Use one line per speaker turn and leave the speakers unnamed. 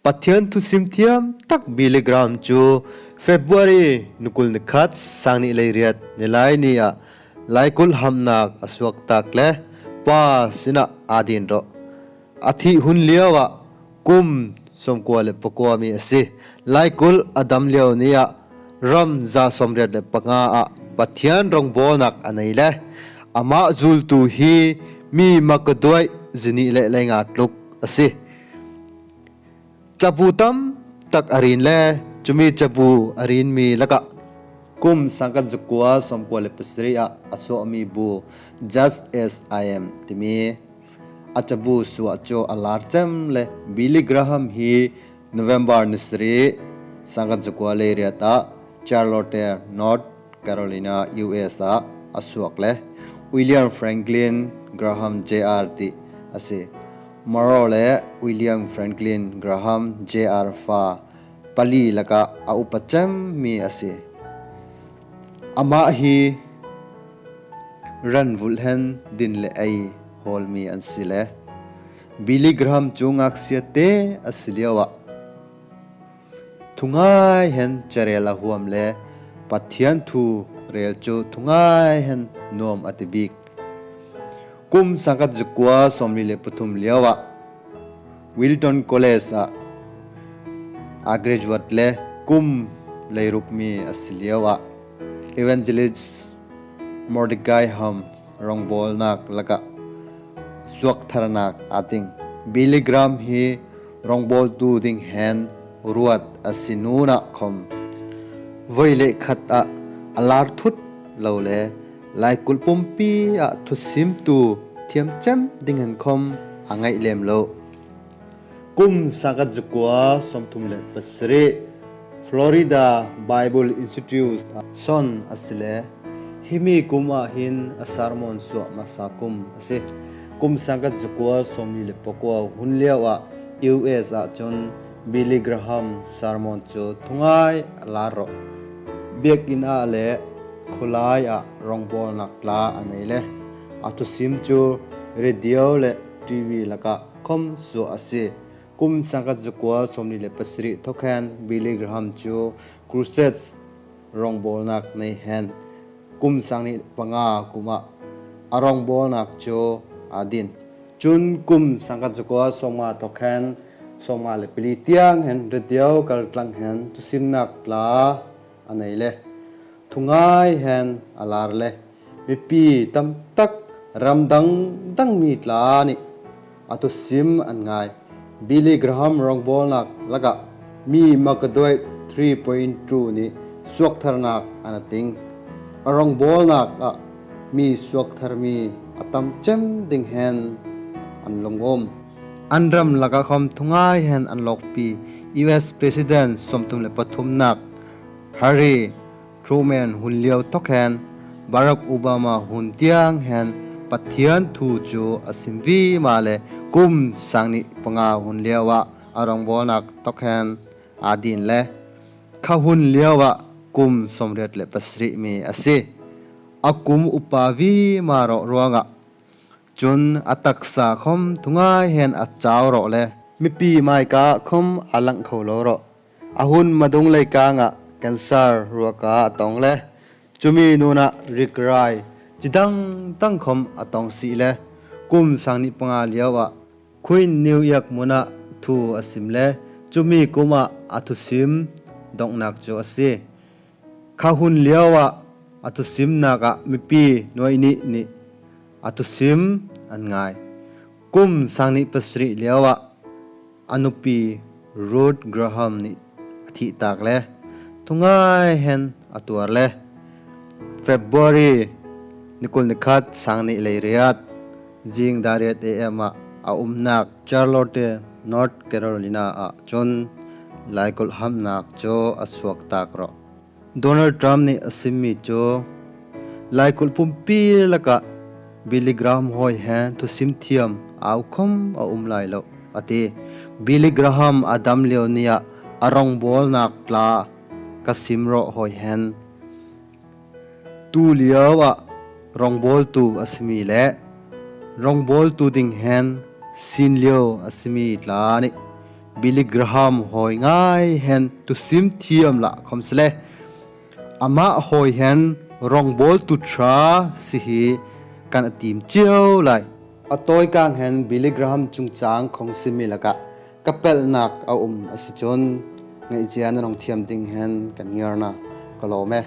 Pathian thusim thiam tak Billy Graham cu February ni 21 sangnih leiriat nilai ni ah Laikulh hamnak a suak tak le pa sinah aa din rawh. A thih hun lio ah kum 99 mi a si. Laikulh a dam lio ni ah ram 85 ah Pathian rawngbawlnak a nei le amah zultu hi mi makaduai zini le leinga tluk a si. Cabu tam tak a rin le cumi cabu a rinmi lakah kum sangkat zakua 97 ah a chuahmi bu Just As I Am timi a cabu suah cu a lar cem le Billy Graham hi November ni sarih sangkat zakua le riat ah Charlotte, North Carolina, US ah a suak le William Franklin Graham Jr. ti a si. Monroe le William Franklin Graham Jr. fa pali lakah a upa cemmi a si. Amah hi ran vulh hen din le ei hawlmi an si le Billy Graham cu ngakchia te a si lioah Thungai hen carel a huam le Pathian thu rel cu thungai hen nuam a ti bik. Kum sangkat zakua 43 lio ah Wilton College ah a graduate le kum leiruk mi a si lio ah Evangelist Mordecai Ham rawngbawlnak lakah suaktharnak aa ting. Billy Graham hi rawngbawltu ding hen ruat a si nu na khom. Voi le khat ah a lar thut lo le Laikulh pumpi ah thusimtu thiamcem ding hen khom a ngaih lem lo. Kum sangkat zakua 37 Florida Bible Institute ah son a si le himi kum ah hin a sermon suah hmasa kum a si. Kum sangkat zakua 49 hun lio ah US ah cun Billy Graham sermon cu thungai a lar ro. Biakinn ah le khualai ah rawngbawlnak tla a nei le a thusim cu radio le TV lakah khom suah a si. Kum sangkat zakua 47 thokhen Billy Graham cu Crusades rawngbawlnak nei hen kum sang nih panga kum ah a rawngbawlnak cu aa din. Cun kum sangkat zakua 50 thokhen 54 tiang hen radio kaltlang hen thusimnak tla a nei le thungai hen a lar le mipi tamtak ramdang dangmi tla nih atu sim an ngai. Billy Graham rawngbawlnak lakah mi makadoih 3.2 nih suaktharnak an ating. A rawngbawlnak ah mi suaktharmi a tam cem ding hen an lungum. An ram lakah khom thungai hen an lokpi US President 33 nak Harry Truman hun lio thok hen Barack Obama hun tiang hen Pathian thu cu a sim vi ma le kum sang nih panga hun lio ah a rawngbawlnak tok hen aa din le kha hun lio ah kum 87 mi a si. A kum upa vi ma ro ruangah cun a taksa khom thungai hen a chau ro le mipi maika khom a langh kho lo ro. A hun madung lei kang ah cancer ruaka a tong le cumi nun ah rikrai cidang dang khom a tong si le kum sang nih panga lio ah Queen New York mun ah thu a sim le cumi kum ah a thusim donghnak cu a si. Kha hun lio ah a thusimnak ah mipi nuai nih nih a thusim an ngai. Kum sang nih pasarih lio ah a nupi Ruth Graham nih a thihtak le thungai hen a tuar le February ni 21 sang nih leiriat zing dariat AM ah a umnak Charlotte, North Carolina ah cun laikulh hamnak cu a suak tak rawh. Donald Trump nih a simmi cu Laikulh pumpi lakah Billy Graham hawi he thusim thiam au khom a um lai lo a ti. Billy Graham a dam lio ni ah a rawngbawlnak tla ka sim rawh hawi hen. Tu lio ah rawngbawltu a simi le rawngbawltu ding hen sin lio a simi tla nih Billy Graham hawi ngai hen tusim thiam la khom sile. Amah hawi hen rongbol tu tha si hi kan atim cio lai. A tawi kang hen Billy Graham chungchang khong simi laka kapelnak a um a si cun ngaihcia na rong thiam ding hen kan ngiar na ka lawm e.